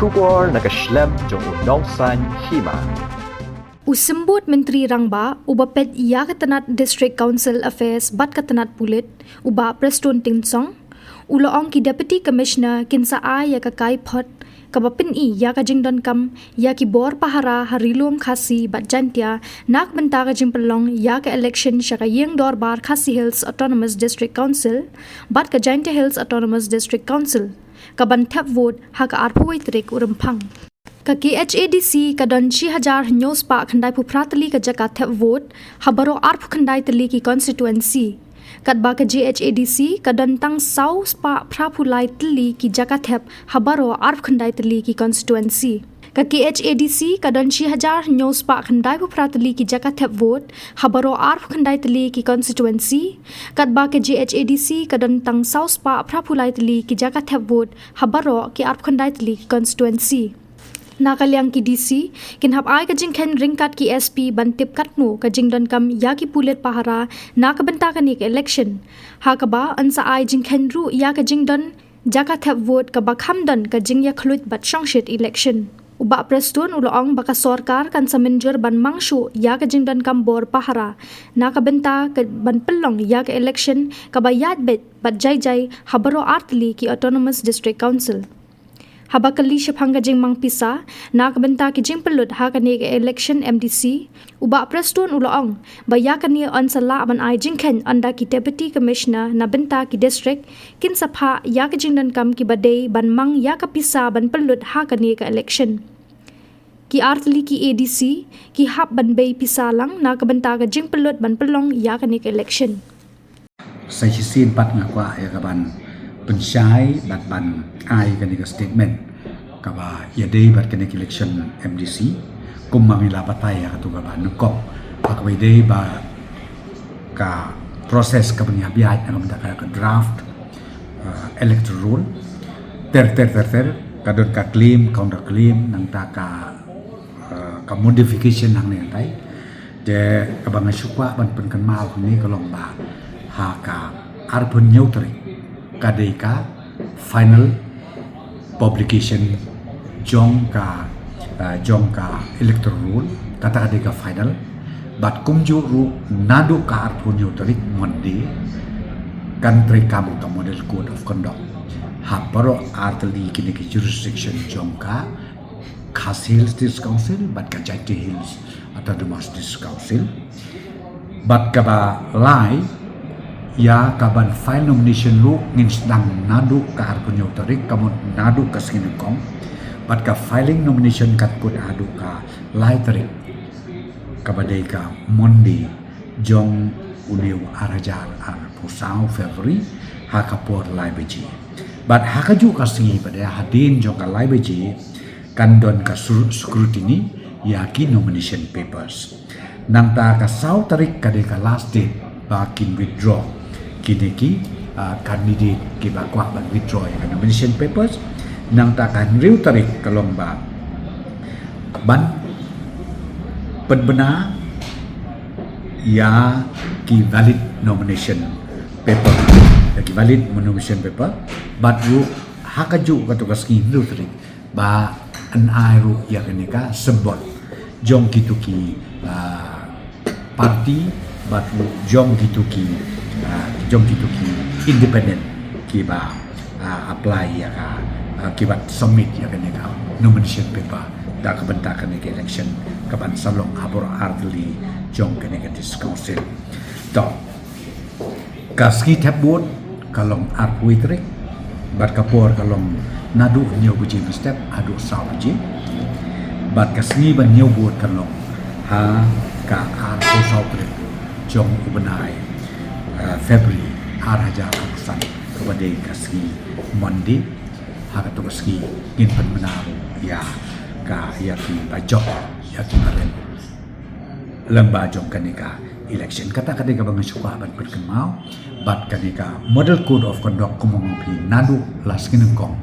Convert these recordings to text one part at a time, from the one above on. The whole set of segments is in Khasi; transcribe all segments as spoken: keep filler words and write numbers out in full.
Khubor na ka shlem jong u Nongsaiñ Hima. U Symbud Myntri Rangbah uba peit ïa ka tnat District Council Affairs bad ka tnat pulit, u Bah Prestone Tynsong, u la ong ki Deputy Commissioner kin sa ai ïa ka kaiphod kaba pyni ïa ka jingdonkam ïa ki bor pahara ha Ri-lum Khasi bad Jaiñtia na ka bynta ka jingpynlong ïa ka election sha ka Ïing Dorbar Khasi Hills Autonomous District Council bad ka Jaiñtia Hills Autonomous District Council, kaban thep vote ha ka arphew wei tarik u Rymphang. Ka K H A D C ka don shi hajar hynñiew spah khyndai phew phra tylli ka jaka thep vote ha baroh arphew khyndai tylli ki constituency. Katba ka J H A D C ka don tang saw spah phra phew lai tylli ki jaka thep ha baroh arphew khyndai tylli ki constituency. Ka K H A D C ka don shi hajar hynñiew spah khyndai phew phra tylli ki jaka thep vote ha baroh arphew khyndai tylli ki constituency. Katba ka J H A D C ka don tang saw spah phra phew lai tylli ki jaka thep vote ha baroh ki arphew khyndai tylli ki constituency. Na ka liang ki D C kin hap ai ka jingkheiñ ryngkat ki S P ban tip katno ka jingdonkam ïa ki pulit pahara na ka bynta kane ka election. Ha kaba yn sa ai jingkheiñ ruh ïa ka jingdon jaka thep vote kaba kham don ka jingïakhluit bad shongshit election. U Bah Prestone u la ong ba ka sorkar kan sa mynjur ban mang shuh ïa ka jingdonkam bor pahara na ka bynta ka ban pynlong ïa ka election kaba ïaid beit bad jai jai ha baroh artylli ki Autonomous District Council. Haba kylli shaphang ka jingmang pisa na ka bynta ki jingpynlut ha kane ka election M D C, u Bah Prestone u la ong ba ïa kane yn sa lah ban ai jingkheiñ ynda ki Deputy Commissioner na bynta ki district kin sa phah ïa ka jingdonkam kiba dei ban mang ïa ka pisa ban pynlut ha kane ka election. Ki artylli ki A D C ki hap ban bei pisa lang na ka bynta ka jingpynlut ban pynlong ïa kane ka election. Sa shisien pat nga kwah ïa ka ban pynshai bad ban ai kane ka statement kaba ïadei bad kane ka election M D C, kumba ngi la batai ïa katu kaba nyngkong, ha kaba ïadei ba ka process kaba ngi hap ïaid na ka bynta ka draft, uh, electoral roll, ter ter ter ter, ka don ka claim, counter claim, nangta ka, uh, ka modification hangne hangtai. Te kaba nga shu kwah ban pynkynmaw hangne ka long ba ha ka arphew hynñiew tarik ka dei ka final publication jong ka, ah, jong ka electoral roll, kata ka dei ka final. Bad kumjuh ruh naduh ka arphew hynñiew tarik Monday kan treikam ka Model Code of Conduct ha baroh artylli kine ki jurisdiction jong ka Khasi Hills District Council bad ka Jaintia Hills Autonomous District Council. Bad kaba lai, ïa ka ban file nomination ruh ngin sdang naduh ka arphew hynñiew tarik, ka mut naduh ka sngi nyngkong. Bad ka filing nomination kan kut haduh ka lai tarik, kaba dei ka Monday jong une u ar hajar arphew saw February, ha ka por lai baje. Bad ha kajuh ka sngi pat, hadien jong ka lai baje, kan don ka sur-, scrutiny ïa ki nomination papers. Nangta ka saw tarik ka dei ka last date ba kin withdraw kine ki, ah, candidate kiba kwah ban withdraw ïa ka nomination papers. Nangta ka hynriew tarik ka long ba ban pynbna ïa ki valid nomination paper, ïa ki valid nomination paper. Bad ruh ha kajuh katu ka sngi hynriew tarik ba yn ai ruh ïa kane ka symbol jong kitu ki, ah, party, bad ruh jong kitu ki, ah, jong kitu ki independent kiba, ah, apply ïa ka, ah, kiba submit ïa kane ka nomination paper da ka bynta kane ka election kaban sa long ha baroh artylli jong kane ka District Council. To, ka sngi thep vote ka long arphew tarik, bad ka por ka long naduh hynñiew baje mynstep haduh saw baje. Bad ka sngi ban ñiew vote ka long ha ka arphew saw tarik jong u bnai, eh, February ar hajar arphew san, kaba dei ka sngi Monday. Ha katu ka sngi ngin pynbna ruh ïa ka, ïa kiba jop, ïa kiba rem lyngba jong kane ka election. Kata ka dei kaba nga shu kwah ban pynkynmaw. Bad kane ka Model Code of Conduct, kumba nga ong phi naduh la sngi nyngkong,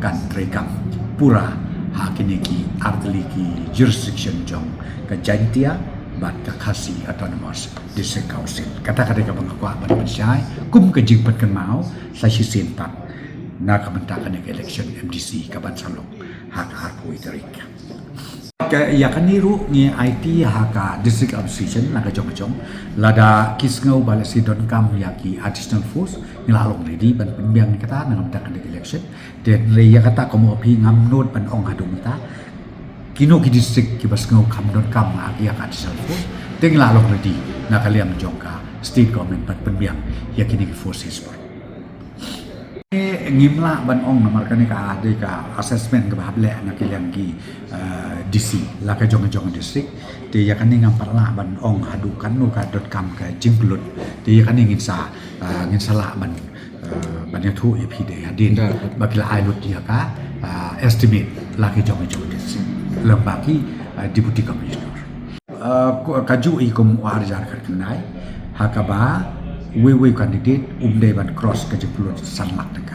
kan treikam pura ha kine ki artylli ki jurisdiction jong ka Jaintia bad ka Khasi Autonomous District Council. Kata ka dei kaba nga kwah ban pynshai kum ka jingpynkynmaw. Sa shisien pat, Na ka bynta kane ka election M D C ka ban sa long ha ka arphew tarik. Ka ïa kane ruh ngi aiti ha ka District Administration la ka jong ka jong, lada ki sngew ba la sdang donkam ïa ki additional force, ngi la long ready ban pynbiang ïa kata na ka bynta kane ka election. Te hynrei ïa kata ka mut phi ngam nud ban ong haduh mynta kino ki district kiba sngew kam donkam ïa ka additional force, te ngi la long ready na ka liang jong ka state government ban pynbiang ïa kine ki forces baroh. Ngim lah ban ong namar kane ka dei ka assessment kaba hap leh na ka liang ki, eh, D C la ka jong ka jong district. Te ïa kane ngam pat lah ban ong haduh katno ka donkam ka jingpynlut. Te ïa kane ngin sa, eh, ngin sa lah ban, eh, ban ïathuh ïa phi dei hadien ba ki la ai lut ïa ka, eh, estimate la ka jong ka jong district lem bad ki, eh, Deputy Commissioner. Eh, ka juh i kum u ar hajar khatkhyndai ha kaba uwei uwei u candidate um dei ban cross ka jingpynlut san lak tyngka.